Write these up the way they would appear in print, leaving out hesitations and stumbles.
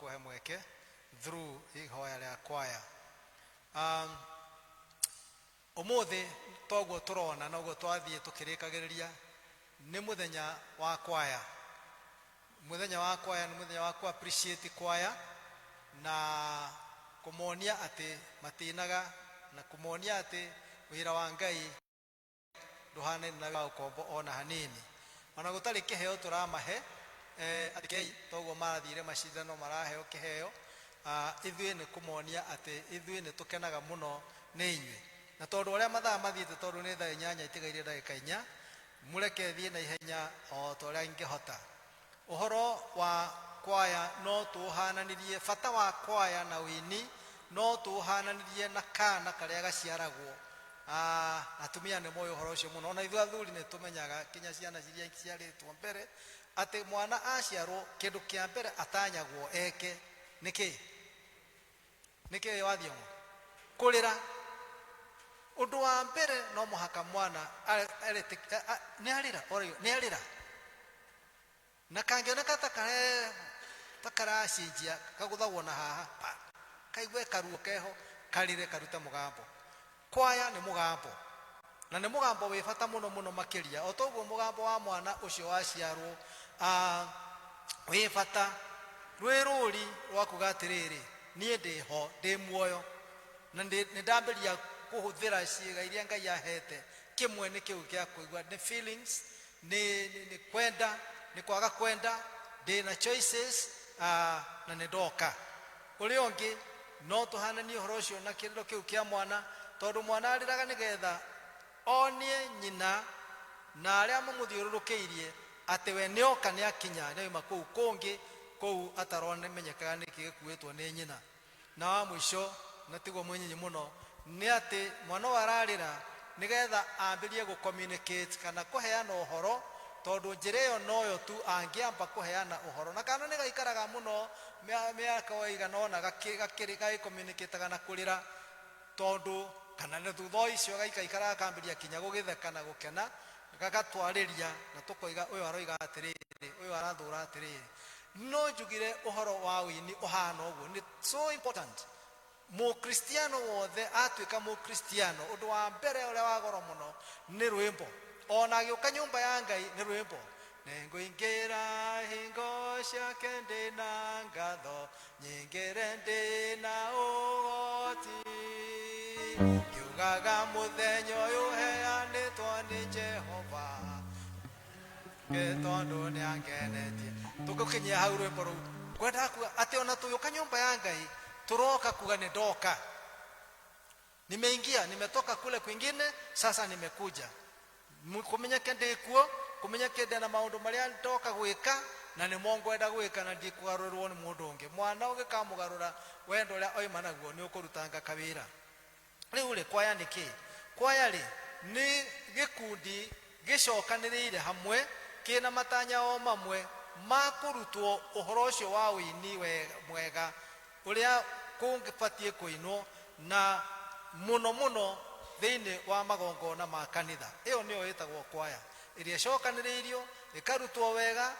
kũhe mweke through ihoya rĩa kwaya. Ũmũthĩ toguo tũrona noguo twathiĩ tũkĩrĩkagĩrĩria nĩ mũthenya wa kwaya. Mũthenya wa kwaya nĩ mũthenya wa kũ appreciate kwaya na kũmonia atĩ matinaga na kũmonia atĩ wĩra wa Ngai ndũhanaine na wa ũkombo ona hanini. Ona gũtarĩ kĩheo tũramahe, atĩ toguo marathire macindano maraheo kĩheo, ithuĩ nĩ kũmonia atĩ ithuĩ nĩ tũkenaga mũno nĩ inyuĩ. Na tondũ ũrĩa mathaa mathiĩte, tondũ nĩ thaa 8 itigaire ndagĩka 4, mũreke thiĩ na ihenya o ta ũrĩa ingĩhota. Ũhoro wa kwaya no tũũhananirie, bata wa kwaya na ũini no tũũhananirie na kana karĩa gaciaragwo. Atumia nĩ moĩ ũhoro ũcio mũno, ona ithuĩ athuri nĩ tũmenyaga kinya ciana iria iciarĩtwo mbere, atĩ mwana aciarwo kĩndũ kĩa mbere atanyagwo eke nĩ kĩ? Nĩ kĩ wathiong'o? Kũrĩra. Ũndũ wa mbere no mũhaka mwana nĩ arĩra, nĩ arĩra. Na kangĩoneka ta kare ta karacinjia kagũthagwo na haha pa, kaigue karuo keho karĩre karute mũgambo. Kwaya nĩ mũgambo, na nĩ mũgambo wĩ bata mũno mũno makĩria. O toguo mũgambo wa mwana ũcio waciarwo wĩ bata, rwĩ rũri rwa kuga atĩrĩrĩ, niĩ ndĩ ho, ndĩ muoyo, na nĩ ndambĩrĩria kũhũthĩra ciĩga iria Ngai ahete. Kĩmwe nĩ kĩu gĩa kũigua, nĩ feelings, nĩ kwenda, nĩ kwaga kwenda, ndĩ na choices, na nĩ ndoka. Ũrĩa ũngĩ, no tũhananie ũhoro ũcio na kĩrĩro kĩu kĩa mwana, tondũ mwana arĩraga nĩgetha onie nyina na arĩa mamũthiũrũrũkĩirie atĩ we nĩoka, nĩakinya, nĩoima kũu kũngĩ, kũu ataramenyekaga nĩkĩ gĩkuĩtwo nĩ nyina. Na wa mũico, na tiguo mũnyinyi mũno, nĩ atĩ mwana ũyũ ararĩra nĩgetha ambĩrie gũ communicate kana kũheana ũhoro, tondũ njĩra ĩyo noyo tu angĩamba kũheana ũhoro. Na kana nĩ gaikaraga mũno mĩaka o ĩigana ũna gagĩ communicate na kũrĩra, tondũ kana na thutha o icio gaikaikara gakambĩrĩria kinya gũgĩtheka na gũkena, gagatwarĩria na tũkoiga ũyũ aroiga atĩrĩrĩ, ũyũ arathũra atĩrĩrĩ. No njugire ũhoro wa ũini ũhana ũguo nĩ so important. Mũkristiano wothe atuĩka Mũkristiano, ũndũ wa mbere ũrĩa wa goro mũno nĩ rwĩmbo. Ona agĩũka nyũmba ya Ngai nĩ rwĩmbo. Nĩngũingĩra hingo ciake ndĩna ngatho, nyingĩre ndĩna ũgoti. Ngiugaga mũthenya ũyũ heanĩtwo nĩ Jehova, tondũ nĩ angenetie. Tũgũkinyia hau rwĩmbo rũu, ngwendaga kuga atĩ ona tũgĩũka nyũmba ya Ngai, tũroka kuga nĩ ndoka. Nimeingia, nimetoka kule kwingine, sasa nimekuja. Kũmenyeke ndĩ kuo, kũmenyeke ndĩna maũndũ marĩa ndoka gwĩka, na nĩmo ngwenda gwĩka na ndikũgarũrĩrwo nĩ mũndũ ũngĩ. Mwana ũngĩkamũgarũra wendo ũrĩa oima naguo nĩ ũkũrutanga kawĩra. Rĩu rĩ, kwaya nĩ kĩĩ? Kwaya rĩ, nĩ gĩkundi gĩcokanĩrĩire hamwe kĩna matanya o mamwe ma kũrutwo ũhoro ũcio wa ũini mwega ũrĩa kũbatiĩ kũinwo na mũno mũno thĩinĩ wa magongona ma kanitha. Ĩyo nĩyo ĩtagwo kwaya, ĩrĩa ĩcokanĩrĩirio, ĩkarutwo wega,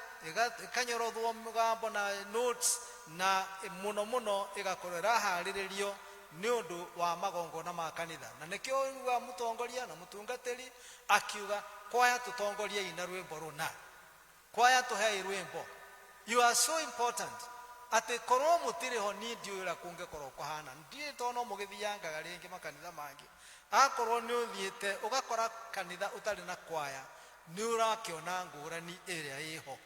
ĩkanyorothwo mũgambo na notes, na mũno mũno ĩgakorwo ĩraharĩrĩrio nĩ ũndũ wa magongona ma kanitha. Na nĩkĩo ũiguaga mũtongoria na mũtungatĩri akiuga, kwaya tũtongoriei na rwĩmbo rũna, kwaya tũhei rwĩmbo. You are so important atĩ korwo mũtirĩ ho niĩ ndiũĩ ũrĩa kũngĩkorwo kũhana. Ndiũĩ tondũ no mũgĩthiangaga rĩngĩ makanitha mangĩ. Akorwo nĩ ũthiĩte ũgakora kanitha ũtarĩ na kwaya, nĩ ũrakĩona ngũrani ĩrĩa ĩho.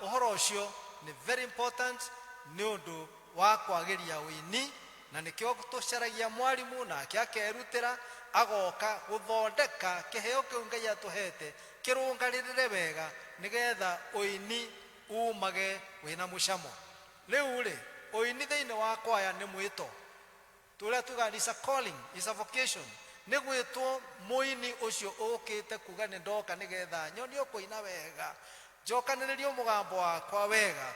Ũhoro ũcio nĩ very important nĩ ũndũ wa kwagĩria ũini, na nĩkĩo tũcaragia mwarimũ nake akerutĩra agoka gũthondeka kĩheo kĩu Ngai atũhete kĩrũngarĩrĩre wega nĩgetha ũini umage wĩna mũcamo. Rĩu rĩ, ũini thĩinĩ wa kwaya nĩ mwĩto. Tũrĩa tugaga is a calling, is a vocation. Nĩ gwĩtwo mũini ũcio ũkĩte kuga nĩ ndoka nĩgetha nyonio kũina wega, njokanĩrĩrio mũgambo wakwa wega.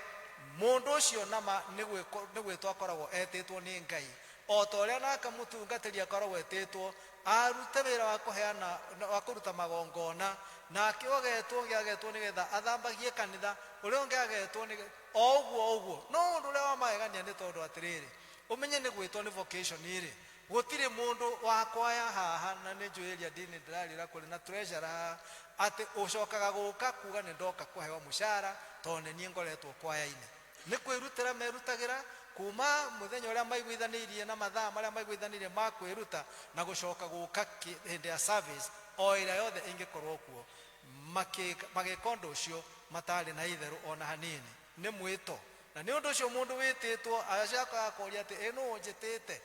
Mũndũ ũcio nama nĩ gwĩtwo akoragwo etĩtwo nĩ Ngai. O ta ũrĩa nake mũtungatĩri akoragwo etĩtwo arute wĩra wa kũheana, wa kũruta magongona. Nake ũgetwo ũngĩ agetwo nĩgetha athambagie kanitha, ũrĩa ũngĩ agetwo nĩ o ũguo o ũguo. No ũndũ ũrĩa wa magegania nĩ tondũ atĩrĩrĩ, ũmenye nĩ gwĩtwo nĩ vocation rĩ, gũtirĩ mũndũ wa kwaya haha, na nĩ njũĩ area ndini ndĩrarĩra kũrĩ na treasurer haha, atĩ ũcokaga gũka kuga nĩ ndoka kũheo mũcara tondũ nĩ niĩ ngoretwo kwaya-inĩ. Nĩ kwĩrutĩra merutagĩra kuma mũthenya ũrĩa maiguithanĩirie na mathaa marĩa maiguithanĩirie ma kwĩruta na gũcoka gũka hĩndĩ ya service o ĩrĩa yothe ĩngĩkorwo kuo, magĩka ũndũ ũcio matarĩ na itherũ o na hanini. Nĩ mwĩto. Na nĩ ũndũ ũcio mũndũ wĩtĩtwo agacoka akoria atĩ, ĩ nũ ũnjĩtĩte?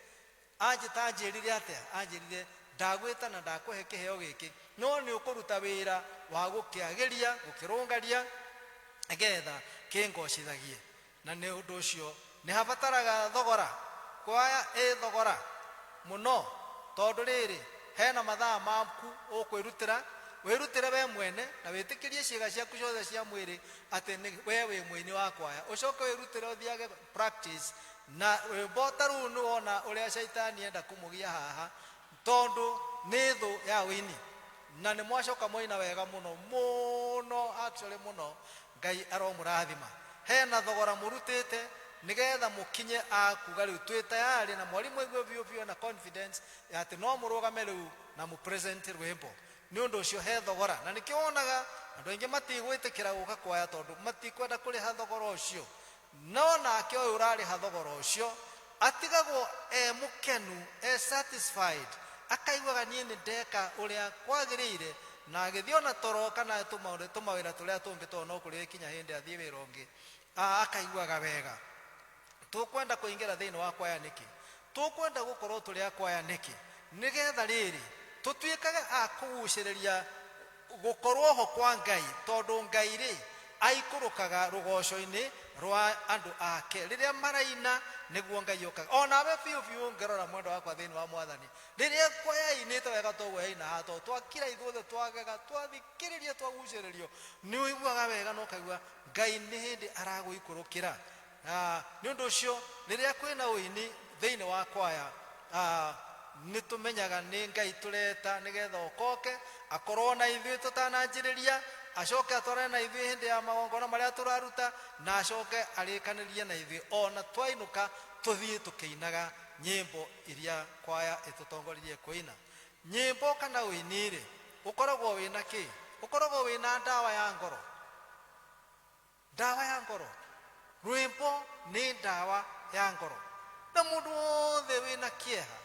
Anjĩta anjĩrire atĩa? Anjĩrire, ndagwĩta na ndakũhe kĩheo gĩkĩ, no nĩ ũkũruta wĩra wa gũkĩagĩria, gũkĩrũngaria, nĩgetha kĩngocithagie. Na nĩ ũndũ ũcio nĩ habataraga thogora, kwaya ĩ thogora mũno, tondũ rĩrĩ, hena mathaa maku ũkwĩrutĩra, wĩrutĩre we mwene na wĩtĩkĩrie ciĩga ciaku ciothe cia mwĩrĩ atĩ nĩ we wĩ mũini wa kwaya, ũcoke wĩrutĩre ũthiage practice na rwĩmbo ta rũu. Nĩ wona ũrĩa caitani enda kũmũgia haha, tondũ nĩ thũ ya ũini, na nĩ mwacoka mwaina wega mũno mũno, actually mũno. Ngai aromũrathima. Hena thogora mũrutĩte nĩgetha mũkinye a kuga rĩu twĩ tayari, na mwarimũ aigue biũ biũ na confidence ya atĩ no mũrũgame rĩu na mũ present rwĩmbo. Nĩ ũndũ ũcio he thogora, na nĩkĩo wonaga andũ aingĩ matigwĩtĩkĩra gũka kwaya, tondũ matikwenda kũrĩha thogora ũcio. No nake ũyũ ũrarĩha thogora ũcio atigagwo e mũkenu, e satisfied, akaiguaga niĩ nĩ ndeka ũrĩa kwagĩrĩire, na agĩthiĩ ona toro kana tũmawĩra tũrĩa tũngĩ, tondũ no kũrĩ kinya hĩndĩ athiĩ wĩra ũngĩ, akaiguaga wega. Tũkwenda kũingĩra thĩinĩ wa kwaya nĩkĩ? Tũkwenda gũkorwo tũrĩ a kwaya nĩkĩ? Nĩgetha rĩrĩ, tũtuĩkage a kũgucĩrĩria gũkorwo ho kwa Ngai, tondũ Ngai rĩ, aikũrũkaga rũgoco-inĩ rwa andũ ake rĩrĩa maraina, nĩguo Ngai okaga. O nawe biũ biũ ũngĩrora, mwendwa wakwa thĩinĩ wa Mwathani, rĩrĩa kwaya yainĩte wega toguo yaina haha, tondũ twakira ithuothe, twagega, twathikĩrĩria, twagucĩrĩrio, nĩ ũiguaga wega na ũkaigua Ngai nĩ hĩndĩ aragũikũrũkĩra. Nĩ ũndũ ũcio rĩrĩa kwĩna ũini thĩinĩ wa kwaya, nĩ tũmenyaga nĩ Ngai tũreta nĩgetha okoke akorwo na ithuĩ tũtananjĩrĩria, acoke atwarane na ithuĩ hĩndĩ ya magongona marĩa tũraruta, na acoke arĩkanĩrie na ithuĩ ona twainũka tũthiĩ tũkĩinaga nyĩmbo iria kwaya ĩtũtongoririe kũina. Nyĩmbo kana ũini-rĩ, ũkoragwo wĩna kĩ? Ũkoragwo wĩna ndawa ya ngoro. Ndawa ya ngoro. Rwĩmbo nĩ ndawa ya ngoro, na mũndũ wothe wĩna kĩeha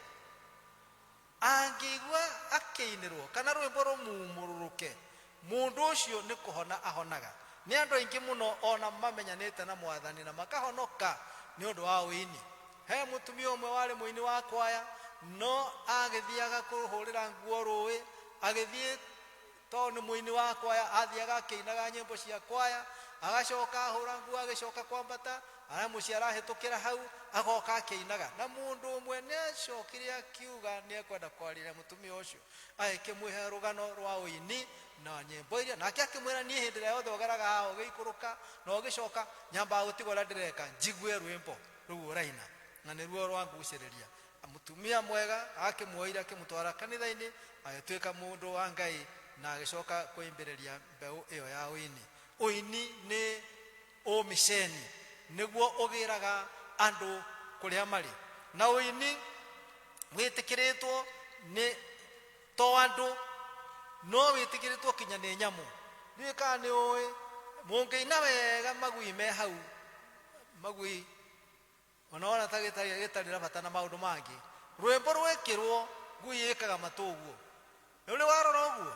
angĩigua akĩinĩrwo kana rwĩmbo rũmumũrũrũke, mũndũ ũcio nĩ kũhona ahonaga. Nĩ andũ aingĩ mũno ona mamenyanĩte na Mwathani na makahonoka nĩ ũndũ wa ũini. He mũtumia ũmwe warĩ mũini wa kwaya, no agĩthiaga kũhũrĩra nguo rũĩ, agĩthiĩ tondũ nĩ mũini wa kwaya, athiaga akĩinaga nyĩmbo cia kwaya, agacoka ahũra nguo, agĩcoka kwambata ara mũciĩ arahĩtũkĩra hau agoka akĩinaga. Na mũndũ ũmwe nĩ acokire akiuga nĩ ekwenda kwarĩra mũtumia ũcio, agĩkĩmwĩhe rũgano rwa ũini na nyĩmbo iria, nake akĩmwĩra, niĩ hĩndĩ ĩrĩa yothe ũgeraga haha ũgĩikũrũka na ũgĩcoka, nyambaga gũtiga ũrĩa ndĩreka njigue rwĩmbo rũu ũraina, na nĩruo rwangucĩrĩria. Mũtumia mwega akĩmuoire akĩmũtwara kanitha-inĩ, agĩtuĩka mũndũ wa Ngai na agĩcoka kũimbĩrĩria mbeũ ĩyo ya ũini. Ũini nĩ ũmiceni, nĩguo ũgĩraga andũ kũrĩa marĩ. Na ũini wĩtĩkĩrĩtwo nĩ to andũ, no wĩtĩkĩrĩtwo kinya nĩ nyamũ. Ndiũĩ kana nĩ ũĩ, mũngĩina wega magui me hau, magui ona wona ta gĩtarĩ na bata na maũndũ mangĩ, rwĩmbo rwekĩrwo ngui ĩkaga matũ ũguo. Nĩ ũrĩ warora ũguo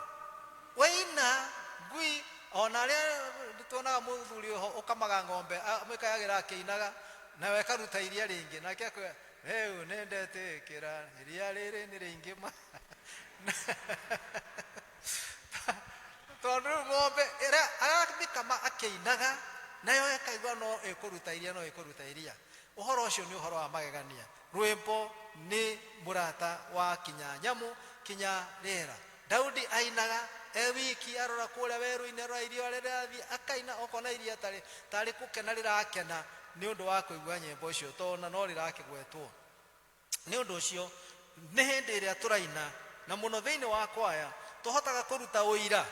waina ngui? Ona arĩa tuonaga mũthuri ũho ũkamaga ng'ombe, amĩkayagĩra akĩinaga, nawe ĩkaruta iria rĩingĩ, nake akoiga, rĩu nĩ ndetĩkĩra iria rĩrĩ nĩ rĩingĩ ma, tondũ rĩu ng'ombe ĩrĩa aramĩkama akĩinaga nayo ĩkaigua no ĩkũruta iria, no ĩkũruta iria. Ũhoro ũcio nĩ ũhoro wa magegania. Rwĩmbo nĩ mũrata wa kinya nyamũ, kinya rĩera. Daudi ainaga e wiki, arora kũrĩa werũ-inĩ, arora iria ũrĩa rĩrathiĩ, akaina, okona iria tarĩ tarĩ gũkena rĩrakena nĩ ũndũ wa kũigua nyĩmbo icio, tondũ no rĩrakĩgwetwo. Nĩ ũndũ ũcio nĩ hĩndĩ ĩrĩa tũraina, na mũno thĩinĩ wa kwaya, tũhotaga kũruta ũira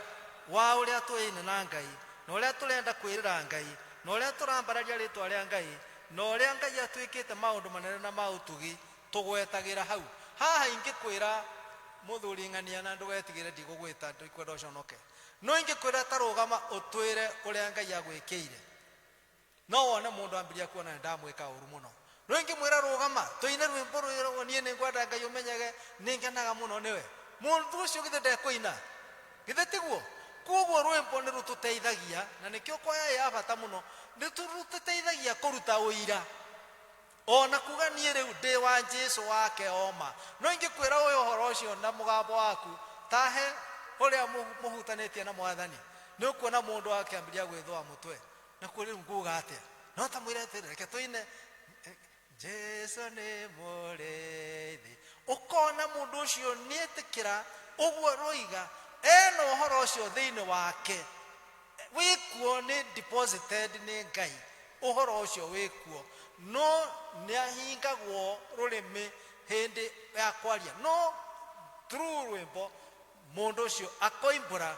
Wa ũrĩa tũĩine na Ngai, na ũrĩa tũrenda kwĩrĩra Ngai, na ũrĩa tũrambararia rĩtwa rĩa Ngai, na ũrĩa Ngai atwĩkĩte maũndũ manene na ma ũtugi, tũgwetagĩra hau. Haha ingĩkwĩra mũthuri ng'ania na ndũgetigĩre ndigũgwĩta ndikwenda ũconoke. No ingĩkwĩra ta rũgama ũtwĩre ũrĩa Ngai agwĩkĩire. No wone mũndũ ambĩrĩria kuona nĩ ndamwĩka ũru mũno. No ingĩmwĩra rũgama tũine rwĩmbo rwĩrwo niĩ nĩ ngwenda Ngai ũmenyage nĩ ngenaga mũno nĩwe. Mũndũ ũcio githĩ ndekũina? Githĩ tiguo? Koguo rwĩmbo nĩ rũtũteithagia na nĩkĩo kwaya ĩ ya bata mũno, nĩ rũtũteithagia kũruta ũira. Ona kuga niĩ rĩu ndĩ wa Jesu wake oma. No ingĩkwĩra ũyũ ũhoro ũcio na mũgambo waku, tahe ũrĩa mũhutanĩtie na Mwathani, nĩ ũkuona mũndũ akĩambĩrĩria gwĩthũa mũtwe. Nakuo rĩu nguga atĩa? No ta mwĩre atĩrĩ, reke tũine Jesu nĩ mũrĩithi. Ũkona mũndũ ũcio nĩetĩkĩra ũguo roiga, ena ũhoro ũcio thĩinĩ wake. Wĩkuo nĩ deposited nĩ Ngai, ũhoro ũcio wĩkuo. No nĩahingagwo rũrĩmĩ hĩndĩ ya kwaria. No through rwĩmbo mũndũ ũcio akoimbũra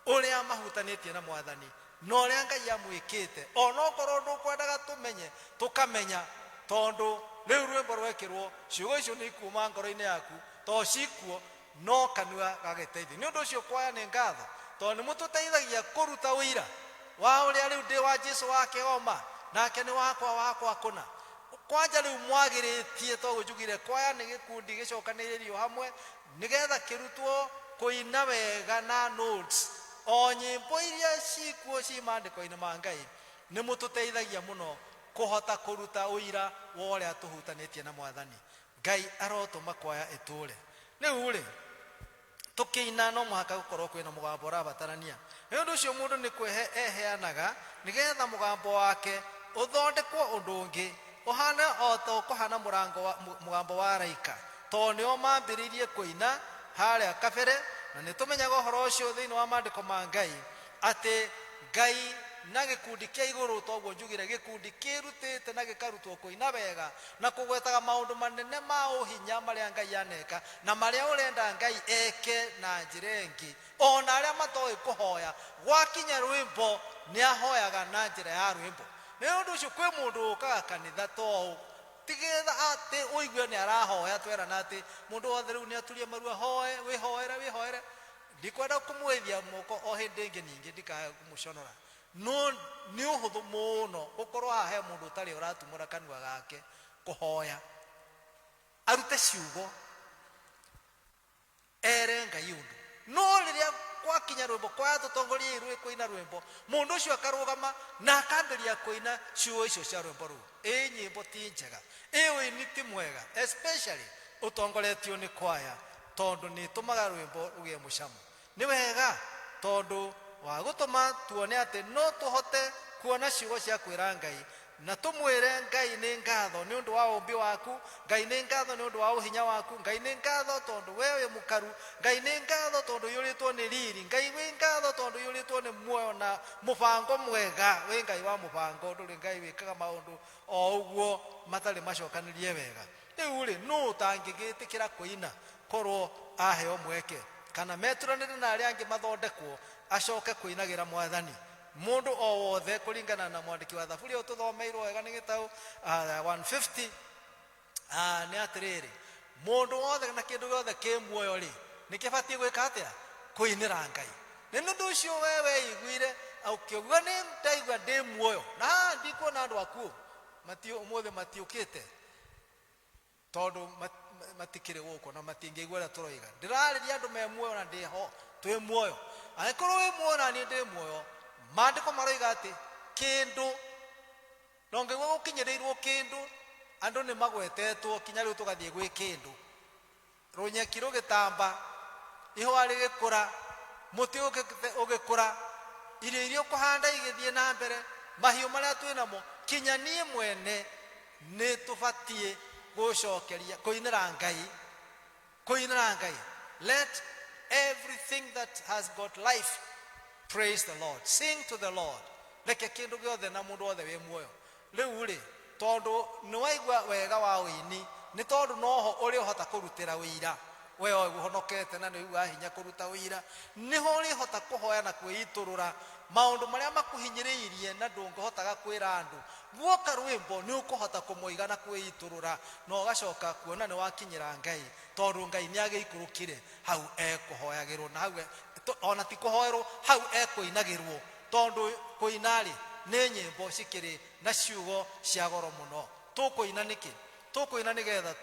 ũrĩa mahutanĩtie na Mwathani na ũrĩa Ngai amwĩkĩte, onokorwo ndũkwendaga tũmenye, tũkamenya, tondũ rĩu rwĩmbo rwekĩrwo, ciugo icio nĩ ikuma ngoro-inĩ yaku, to cikuo, no kanua gagĩteithio. Nĩ ũndũ ũcio kwaya nĩ ngatho, tondũ nĩ mũtũteithagia kũruta ũira wa ũrĩa rĩu ndĩ wa Jesu wake oma, nake nĩ wakwa wakwa kũna. Kwanja rĩu mwagĩrĩtie, toguo njugire, kwaya nĩ gĩkundi gĩcokanĩrĩirio hamwe nĩgetha kĩrutwo kũina wega na notes o nyĩmbo iria cikuo ci maandĩko-inĩ ma Ngai. Nĩ mũtũteithagia mũno kũhota kũruta ũira wa ũrĩa tũhutanĩtie na Mwathani. Ngai arotũma kwaya ĩtũre. Rĩu rĩ, tũkĩina no mũhaka gũkorwo kwĩna mũgambo ũrabatarania. Nĩ ũndũ ũcio mũndũ nĩ kwĩhe eheanaga nĩgetha mũgambo wake ũthondekwo ũndũ ũngĩ, ũhane o ta ũkũhana mũrango wa, mũgambo wa araika, tondũ nĩo mambĩrĩirie kũina harĩa kabere, na nĩ tũmenyaga ũhoro ũcio thĩinĩ wa maandĩko ma Ngai atĩ Ngai na gĩkundi kĩa igũrũ, toguo njugire, gĩkundi kĩrutĩte na gĩkarutwo kũina wega na kũgwetaga maũndũ manene ma ũhinya marĩa Ngai aneka na marĩa ũrenda Ngai eke na njĩra ĩngĩ. Ona arĩa matoĩ kũhoya, gwakinya rwĩmbo nĩ ahoyaga na njĩra ya rwĩmbo. Nĩ ũndũ ũcio kwĩ mũndũ ũkaga kanitha to ũũ, tigetha atĩ ũigue nĩ arahoya, twerana atĩ mũndũ wothe rĩu nĩ aturie maru ahoe, wĩhoere wĩhoere. Ndikwenda kũmũgeithia moko o hĩndĩ ĩngĩ ningĩ ndikae kũmũconora, no nĩ ũhũthũ mũno gũkorwo haha he mũndũ ũtarĩ ũratumũra kanua gake kũhoya, arute ciugo, ere Ngai ũndũ. No rĩrĩa gwakinya rwĩmbo, kwaya tũtongoriei rwĩ kũina rwĩmbo, mũndũ ũcio akarũgama na akambĩrĩria kũina ciugo icio cia rwĩmbo rũu. Ĩ nyĩmbo ti njega, ĩ ũini ti mwega, especially ũtongoretio nĩ kwaya, tondũ nĩ ĩtũmaga rwĩmbo rũgĩe mũcamo. Nĩ wega tondũ wa gũtũma tuone atĩ no tũhote kuona ciugo cia kwĩra Ngai na tũmwĩre Ngai nĩ ngatho nĩ ũndũ wa ũũmbi waku, Ngai nĩ ngatho nĩ ũndũ wa ũhinya waku, Ngai nĩ ngatho tondũ we wĩ mũkaru, Ngai nĩ ngatho tondũ ũiyũrĩtwo nĩ riri, Ngai wĩ ngatho tondũ ũiyũrĩtwo nĩ muoyo na mũbango mwega, wĩ Ngai wa mũbango, ndũrĩ Ngai wĩkaga maũndũ o ũguo matarĩ macokanĩrie wega. Rĩu rĩ, nũ ũtangĩgĩtĩkĩra kũina korwo aheo mweke, kana meturanĩre na arĩa angĩ mathondekwo, acoke kũinagĩra Mwathani? Mũndũ o wothe, kũringana na mwandĩki wa Thaburi ũyũ tũthomeirwo wega nĩ gĩtaũ 150, nĩ atĩrĩrĩ, mũndũ wothe na kĩndũ gĩothe kĩ muoyo rĩ, nĩ kĩbatiĩ gwĩka atĩa? Kũinĩra Ngai. Nĩ ũndũ ũcio we weiguire ũkĩuga nĩ ndaigua ndĩ muoyo, na haha ndikuona andũ akuũ, ũmũthĩ matiũkĩte, tondũ matikĩrĩ gũkũ na matingĩigua ũrĩa tũroiga. Ndĩrarĩria andũ me muoyo na ndĩ ho, twĩ muoyo. Angĩkorwo wĩ muoyo na niĩ ndĩ muoyo, maandĩko maroiga atĩ kĩndũ, na ũngĩigua gũkinyĩrĩirwo kĩndũ, andũ nĩ magwetetwo kinya rĩu tũgathiĩ gwĩ kĩndũ. Rũnyeki rũgĩtamba, ihũa rĩgĩkũra, mũtĩ ũgĩkũra, irio iria ũkũhanda igĩthiĩ na mbere, mahiũ marĩa twĩ namo, kinya niĩ mwene nĩ tũbatiĩ gũcokeria, kũinĩra Ngai, kũinĩra Ngai. Let everything that has got life praise the Lord. Sing to the Lord. Reke kĩndũ gĩothe na mũndũ wothe wĩ muoyo. Rĩu rĩ, tondũ nĩ waigua wega wa ũini, nĩ tondũ noho ũrĩhota kũrutĩra ũira. We ũhonokete na nĩ ũiguaga hinya kũruta ũira, nĩho ũrĩhota kũhoya na kwĩitũrũra maũndũ marĩa makuhinyĩrĩirie na ndũngĩhotaga kwĩra andũ. Guoka rwĩmbo nĩ ũkũhota kũmoiga na kwĩitũrũra, na ũgacoka kuona nĩ wakinyĩra Ngai, tondũ Ngai nĩ agĩikũrũkire hau ekũhoyagĩrwo na hau ona ti kũhoerwo, hau ekũinagĩrwo, tondũ kũina-rĩ nĩ nyĩmbo cikĩrĩ na ciugo cia goro mũno. Tũkũina nĩkĩ? Tũkũina nĩgetha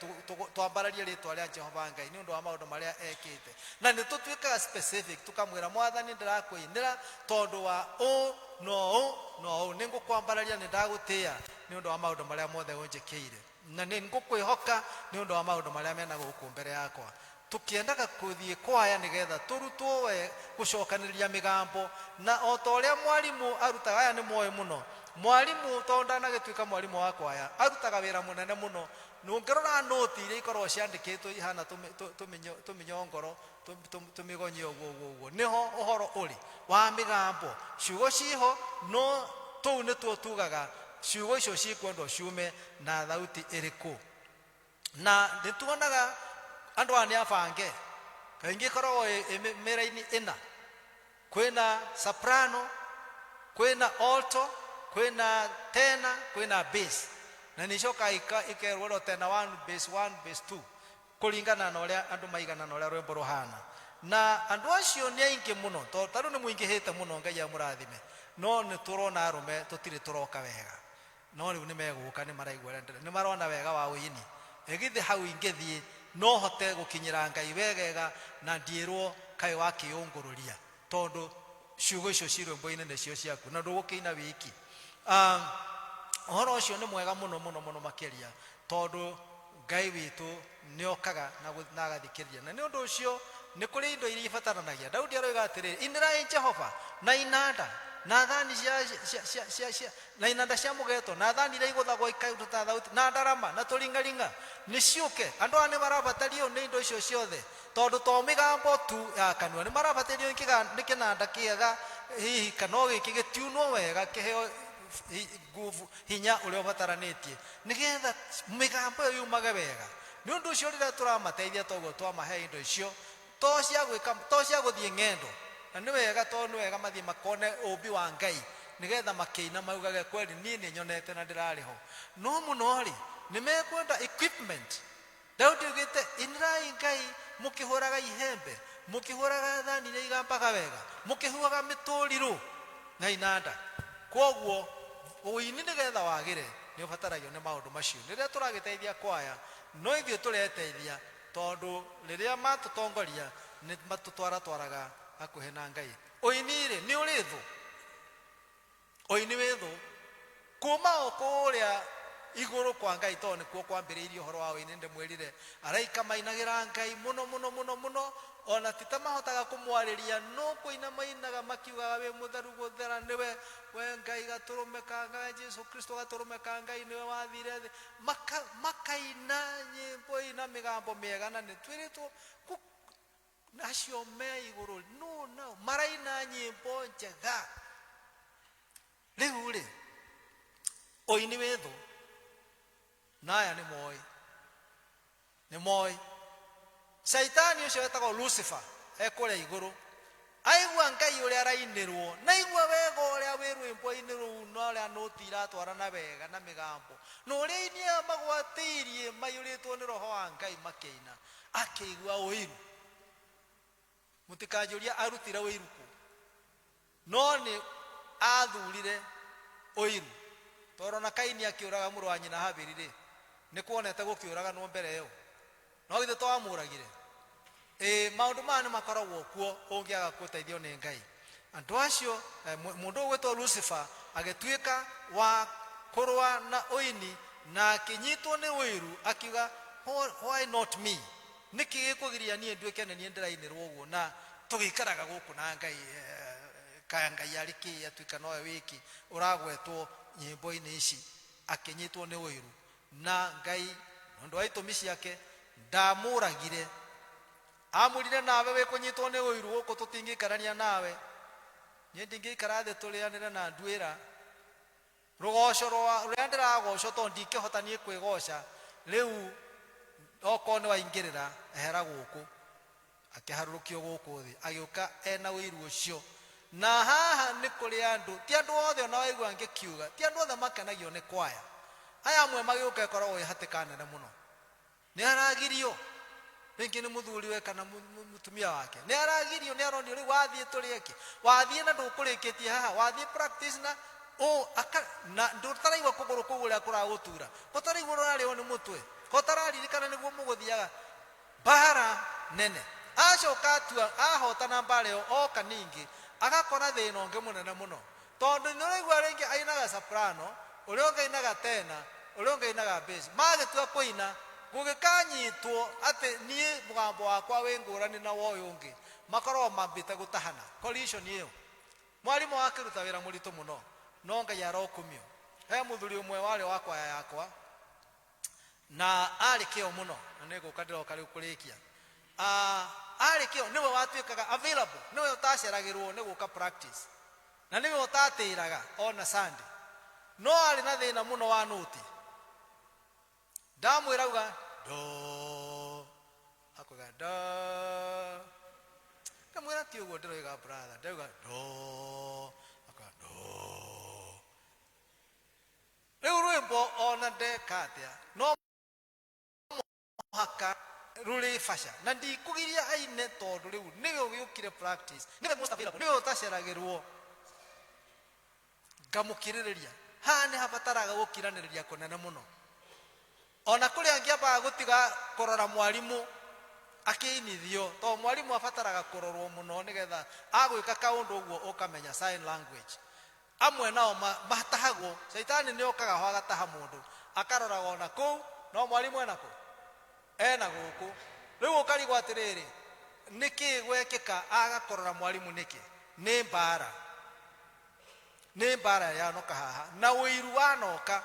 twambararie rĩtwa rĩa Jehova Ngai nĩ ũndũ wa maũndũ marĩa ekĩte. Na nĩ tũtuĩkaga specific, tũkamwĩra, Mwathani ndĩrakũinĩra tondũ wa ũũ na ũũ na ũũ, nĩ ngũkwambararia, nĩ ndagũtĩa nĩ ũndũ wa maũndũ marĩa mothe ũnjĩkĩire, na nĩ ngũkwĩhoka nĩ ũndũ wa maũndũ marĩa mena gũkũ mbere yakwa. Tũkĩendaga kũthiĩ kwaya nĩgetha tũrutwo we gũcokanĩrĩria mĩgambo, na o ta ũrĩa mwarimũ arutaga, aya nĩ moĩ mũno, mwarimũ tondũ ndanagĩtuĩka mwarimũ wa kwaya, arutaga wĩra mũnene mũno. Ũngĩrora nũti iria ikoragwo ciandĩkĩtwo ihana tũmĩnyongoro, tũmĩgonyi ũguo ũguo ũguo, nĩho ũhoro ũrĩ wa mĩgambo. Ciugo ciho, no tũu nĩtuo tugaga ciugo icio cikwendwo ciume na thauti ĩrĩkũ. Na nĩ tuonaga andũ aya nĩ abange, kaingĩ ĩkoragwo ĩ mĩraini ĩna. Kwĩna soprano, kwĩna alto, kwĩna tenor, kwĩna bass. Na nĩ icokaga ikerwo ĩno tenor 1, bass 1, bass 2, kũringana na ũrĩa andũ maigana na ũrĩa rwĩmbo rũhana. Na andũ acio nĩ aingĩ mũno, tondũ ta rĩu nĩ mũingĩhĩte mũno, Ngai amũrathime, no nĩ tũrona arũme tũtirĩ tũroka wega. No rĩu nĩ megũka, nĩ maraigua ũrĩa ndĩra, nĩ marona wega wa ũini. Ĩ githĩ hau ingĩthiĩ no hote gũkinyĩra Ngai wegega na ndiĩrwo kaĩ wakĩyũngũrũria, tondũ ciugo icio ci rwĩmbo-inĩ nĩcio ciaku na ndũgũkĩina wiki. Ũhoro ũcio nĩ mwega mũno mũno mũno makĩria, tondũ Ngai witũ nĩ okaga na agathikĩrĩria. Na nĩ ũndũ ũcio nĩ kũrĩ indo iria ibataranagia. Daudi aroiga atĩrĩrĩ, inĩrai Jehova na inanda na thani cia, cia, cia, cia, cia, na inanda cia mũgeto na thani iria igũthagwo ikaruta thauti na ndarama na tũring'aring'a nĩ ciũke. Andũ aya nĩ marabatario nĩ indo icio ciothe, tondũ to mĩgambo tu ya kanua, nĩ marabatario nĩ kĩnanda kĩega hihi kana o gĩkĩ gĩtiunwo wega kĩheo nguvu, hinya ũrĩa ũbataranĩtie nĩgetha mĩgambo ĩyo yumage wega. Nĩ ũndũ ũcio rĩrĩa tũramateithia toguo twamahe indo icio, to cia gwĩka, to cia gũthiĩ ng'endo, na nĩ wega, tondũ nĩ wega mathiĩ makone ũmbi wa Ngai nĩgetha makĩina maugage kweli niĩ nĩ nyonete na ndĩrarĩ ho. No mũno rĩ, nĩ mekwenda equipment. Daudi oigĩte, inĩrai Ngai mũkĩhũraga ihembe, mũkĩhũraga thani iria igambaga wega, mũkĩhuhaga mĩtũrirũ na inanda. Kwoguo ũini nĩgetha wagĩre nĩ ũbataragio nĩ maũndũ macio. Rĩrĩa tũragĩteithia kwaya, no ithuĩ tũreteithia, tondũ rĩrĩa matũtongoria nĩ matũtwaratwaraga hakuhĩ na Ngai. Ũini-rĩ, nĩ ũrĩ thũ? Ũini wĩ thũ. Kuma o kũrĩa igũrũ kwa Ngai, tondũ nĩkuo kwambĩrĩirie ũhoro wa ũini, nĩndĩmwĩrire, araika mainagĩra Ngai mũno mũno mũno mũno, ona ti ta mahotaga kũmwarĩria, no kũina mainaga makiugaga wĩ mũtheru gũthera nĩwe, we Ngai gatũrũme ka Ngai, Jesu Kristo gatũrũme ka Ngai nĩwe wathire thĩ. Makaina nyĩmbo ina mĩgambo mĩega, na nĩtwĩrĩtwo acio me igũrũ no nao maraina nyĩmbo njega. Rĩu rĩ, ũini wĩ thũ, na aya nĩ moĩ, nĩ moĩ. Caitani ũcio wetagwo Lucifer e kũrĩa igũrũ, aigua Ngai ũrĩa arainĩrwo, na aigua wega ũrĩa wĩ rwĩmbo-inĩ rũu, na ũrĩa nũti iratwarana wega na mĩgambo, na ũrĩa aini aya magwatĩirie maiyũrĩtwo nĩ roho wa Ngai makĩina, akĩigua ũiru. Mũtikanjũrie arutire ũiru kũ, no nĩ athurire ũiru. Tondũ ona Kaini akĩũraga mũrũ wa nyina Habili rĩ, nĩ kuonete gũkĩũraganwo mbere ĩyo? No githĩ to amũragire? Ĩĩ, maũndũ maya nĩ makoragwo kuo ũngĩaga gũteithio nĩ Ngai. Andũ acio, mũndũ ũyũ ũgwĩtwo Lucifer agĩtuĩka wa kũrũa na ũini na akĩnyitwo nĩ ũiru, akiuga, why not me? Nĩkĩ gĩkũgiria niĩ nduĩke nĩ niĩ ndĩrainĩrwo ũguo, na tũgĩikaraga gũkũ na Ngai, kaya Ngai arĩ kĩ atuĩka nowe wiki ũragwetwo nyĩmbo-inĩ ici. Akĩnyitwo nĩ ũiru, na Ngai nĩ ũndũ wa itũmi ciake ndamũragire. Amwĩrire, nawe wĩkũnyitwo nĩ ũiru gũkũ tũtingĩikarania nawe, niĩ ndingĩikara thĩ tũrĩanĩre na nduĩra. Rũgoco rũrĩa ndĩragocwo tondũ ndingĩhota niĩ kwĩgoca, rĩu okorwo nĩ waingĩrĩra ehera gũkũ. Akĩharũrũkio gũkũ thĩ, agĩũka ena ũiru ũcio. Na haha nĩ kũrĩ andũ, ti andũ othe ona waigua ngĩkiuga, ti andũ othe makenagio nĩ kwaya. Aya amwe magĩũka ĩkoragwo ĩ hatĩka nene mũno. Nĩ aragirio, rĩngĩ nĩ mũthuriwe kana mũtumia wake. Nĩ aragirio, nĩ aronio rĩu wathiĩ tũrĩe kĩ, wathiĩ na ndũkũrĩkĩtie haha, wathiĩ practice na ũ, aka, na ndũtaraigua kũgũrũ kũu ũrĩa kũragũtura, ũtaraigua ũrĩa ũrarĩo nĩ mũtwe, ũtararirikana nĩguo mũgũthiaga. Mbaara nene. Acoka atua, ahotana mbaara ĩyo, oka ningĩ agakora thĩna ũngĩ mũnene mũno. Tondũ nĩ ũraigua rĩngĩ ainaga soprano, ũrĩa ũngĩ ainaga tenor, ũrĩa ũngĩ ainaga bass. Magĩtua kũina, gũgĩkanyitwo atĩ niĩ mũgambo wakwa wĩ ngũrani na wa ũyũ ũngĩ, makoragwo mambĩte gũtahana. Collision ĩyo. Mwarimũ akĩruta wĩra mũritũ mũno, no Ngai arokumio. He mũthuri ũmwe warĩ wa kwaya yakwa, na arĩ kĩo mũno, na nĩ gũka ndĩroka rĩu kũrĩkia. Arĩ kĩo, nĩwe watuĩkaga available, nĩwe ũtaceragĩrwo nĩ gũka practice, na nĩwe ũtatĩraga ona Sunday. No arĩ na thĩna mũno wa nũti. Ndamwĩra auga do, akoiga do. Ndamwĩra ti ũguo ndĩroiga brother, ndauga do, akoiga do. Rĩu rwĩmbo ona ndeka atĩa no mũhaka rũrĩ baca, na ndikũgiria aine tondũ rĩu nĩwe ũgĩũkire practice, nĩwe most available, nĩwe ũtaceragĩrwo. Ngamũkirĩrĩria. Haha nĩ habataraga gũkiranĩrĩria kũnene mũno. Ona kũrĩ angĩ ambaga gũtiga kũrora mwarimũ akĩinithio, tondũ mwarimũ abataraga kũrorwo mũno nĩgetha agwĩka kaũndũ ũguo ũkamenya sign language. Amwe nao matahagwo, caitani nĩ okaga ho agataha mũndũ, akaroraga ona kũu, no mwarimũ ena kũ? Ena gũkũ. Rĩu ũkarigwo atĩrĩrĩ, nĩkĩ gwekĩka aga kũrora mwarimũ nĩkĩ? Nĩ mbara. Nĩ mbara yanoka haha, na ũiru wanoka.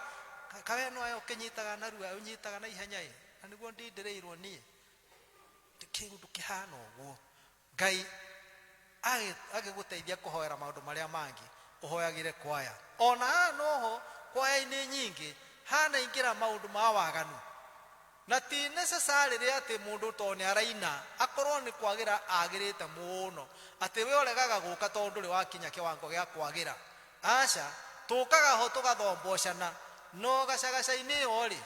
Kawe no ũkĩnyitaga narua, ũnyitaga na ihenya ĩ, na nĩguo ndindĩrĩirwo niĩ. Kĩũndũ kĩhana ũguo. Ngai agĩgũteithia kũhoera maũndũ marĩa mangĩ, ũhoyagĩre kwaya. Ona haha noho kwaya-inĩ nyingĩ hanaingĩra maũndũ ma waganu. Na ti necessarily atĩ mũndũ tondũ nĩ araina akorwo nĩ kwagĩra agĩrĩte mũno, atĩ we ũregaga gũka tondũ ndũrĩ wakinya kĩwango gĩa kwagĩra. Aca, tũkaga ho tũgathombocana, no gacagaca-inĩ ĩyo rĩ,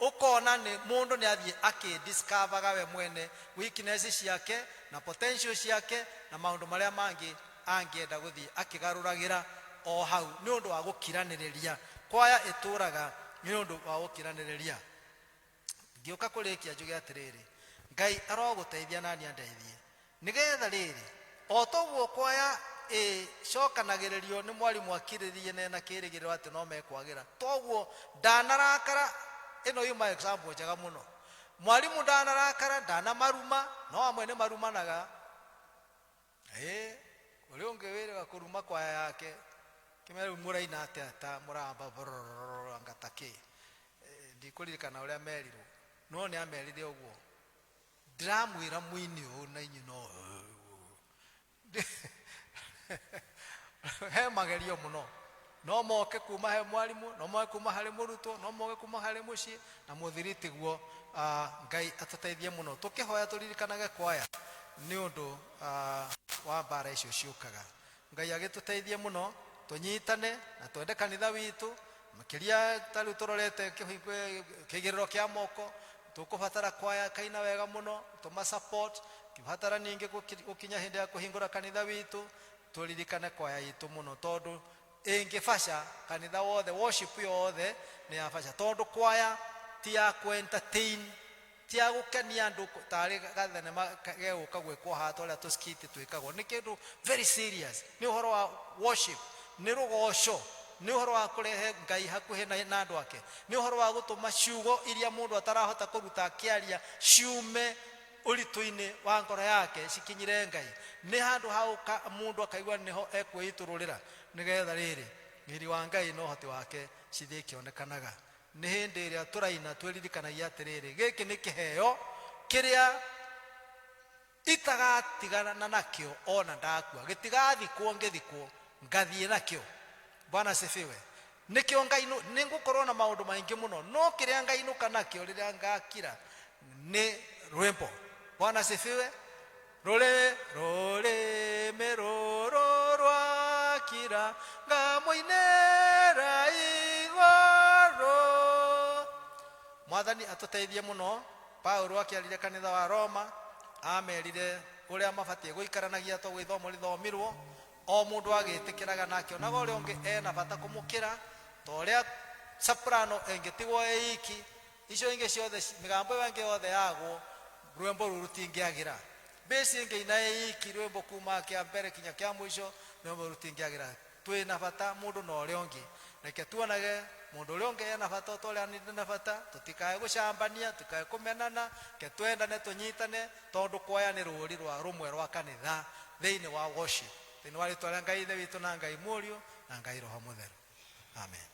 ũkona nĩ mũndũ nĩ athiĩ akĩ discover ga we mwene weakness ciake na potential ciake na maũndũ marĩa mangĩ angĩenda gũthiĩ akĩgarũragĩra o hau nĩ ũndũ wa gũkiranĩrĩria. Kwaya ĩtũraga nĩ ũndũ wa gũkiranĩrĩria. Ngĩũka kũrĩkia njuge atĩrĩrĩ, Ngai arogũteithia nani andeithie, nĩgetha rĩrĩ, o toguo kwaya ĩcokanagĩrĩrio nĩ mwarimũ akirĩrĩrie na ena kĩrĩgĩrĩro atĩ no mekwagĩra, toguo ndanarakara. Ĩno yuma example njega mũno. Mwarimũ ndanarakara, ndanamaruma, no amwe nĩ marumanaga. Ĩĩ, ũrĩa ũngĩ wĩrĩga kũruma kwaya yake, kĩmera rĩu mũraina atĩa ta mũramba brrrr anga ta kĩ. Ndikũririkana ũrĩa merirwo, no nĩ amerire ũguo. Ndĩramwĩra mũine ũũ na inyuĩ no he magerio mũno. No moke kuma he mwarimũ, no moke kuma harĩ mũrutwo, no moke kuma harĩ mũciĩ, na mũthiri tiguo. Ngai atũteithie mũno. Tũkĩhoya tũririkanage kwaya nĩ ũndũ wa mbara icio ciũkaga. Ngai agĩtũteithie mũno, tũnyitane na twende kanitha witũ, makĩria ta rĩu tũrorete kĩigĩrĩro kĩa moko, tũkũbatara kwaya kaina wega mũno, tũma support, kĩbatara ningĩ gũkinya hĩndĩ ya kũhingũra kanitha witũ, tũririkane kwaya itũ mũno, tondũ ĩngĩbaca kanitha wothe, worship yothe nĩ ya baca, tondũ kwaya ti ya kũ entertain, ti ya gũkenia andũ tarĩ gathenema gegũka gwĩkwo haha ta ũrĩa tũ skit twĩkagwo. Nĩ kĩndũ very serious, nĩ ũhoro wa worship, nĩ rũgoco, nĩ ũhoro wa kũrehe Ngai hakuhĩ na andũ ake, nĩ ũhoro wa gũtũma ciugo iria mũndũ atarahota kũruta akĩaria ciume ũritũ-inĩ wa ngoro yake cikinyire Ngai. Nĩ handũ ha ũka mũndũ akaigua nĩho ekwĩitũrũrĩra, nĩgetha rĩrĩ riri wa Ngai na ũhoti wake cithiĩ ikĩonekanaga. Nĩ hĩndĩ ĩrĩa tũraina twĩririkanagia atĩrĩrĩ, gĩkĩ nĩ kĩheo kĩrĩa itagatigana nakĩo ona ndakua, gĩtigathikwo ngĩthikwo, ngathiĩ nakĩo. Bwana asifiwe. Nĩkĩo ngainũ, nĩ ngũkorwo na maũndũ maingĩ mũno, no kĩrĩa ngainũka nakĩo rĩrĩa ngakira nĩ rwĩmbo. Bwana asifiwe. Rũrĩmĩ rũrĩmĩ rũrũ rwakira ngamũinĩra igũrũ. Mwathani atũteithie mũno. Paulo akĩarire kanitha wa Roma, amerire ũrĩa mabatiĩ gũikaranagia to gĩthomo rĩthomirwo o mũndũ agĩtĩkĩraga na akĩonaga ũrĩa ũngĩ ena bata kũmũkĩra, ta ũrĩa soprano ĩngĩtigwo ĩ iki, icio ingĩ ciothe, mĩgambo ĩyo ĩngĩ yothe yagwo, rwĩmbo rũu rũtingĩagĩra. Bass ĩngĩina ĩ iki rwĩmbo kuma kĩa mbere kinya kĩa mũico, rwĩmbo rũtingĩagĩra. Twĩna bata mũndũ na ũrĩa ũngĩ. Reke tuonage mũndũ ũrĩa ũngĩ ena bata ota ũrĩa niĩ ndĩna bata, tũtikae gũcambania, tũtikae kũmenana, reke twendane, tũnyitane, tondũ kwaya nĩ rũri rwa rũmwe rwa kanitha thĩinĩ wa worship. Thĩinĩ wa rĩtwa rĩa Ngai Ithe witũ na Ngai Mũriũ na Ngai Roho Mũtheru. Amen.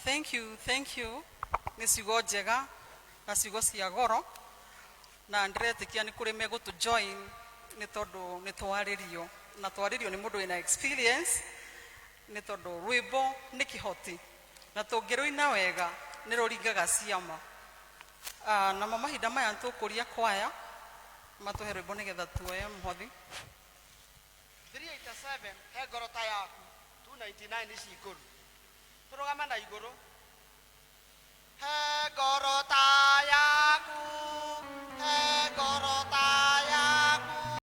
Thank you, thank you. Nĩ ciugo njega na ciugo cia goro, na ndĩretĩkia nĩ kũrĩ megũtũ join nĩ tondũ nĩ twarĩrio, na twarĩrio nĩ mũndũ wĩna experience, nĩ tondũ rwĩmbo nĩ kĩhoti na tũngĩrũina wega nĩ rũringaga ciama. Namo mahinda maya nĩtũkũria kwaya matũhe rwĩmbo nĩgetha tuoye mũhothi. 387 he ngoro ta yaku, 299 ici ngũru, tũrũgame na igũrũ. He ngoro ta yaku.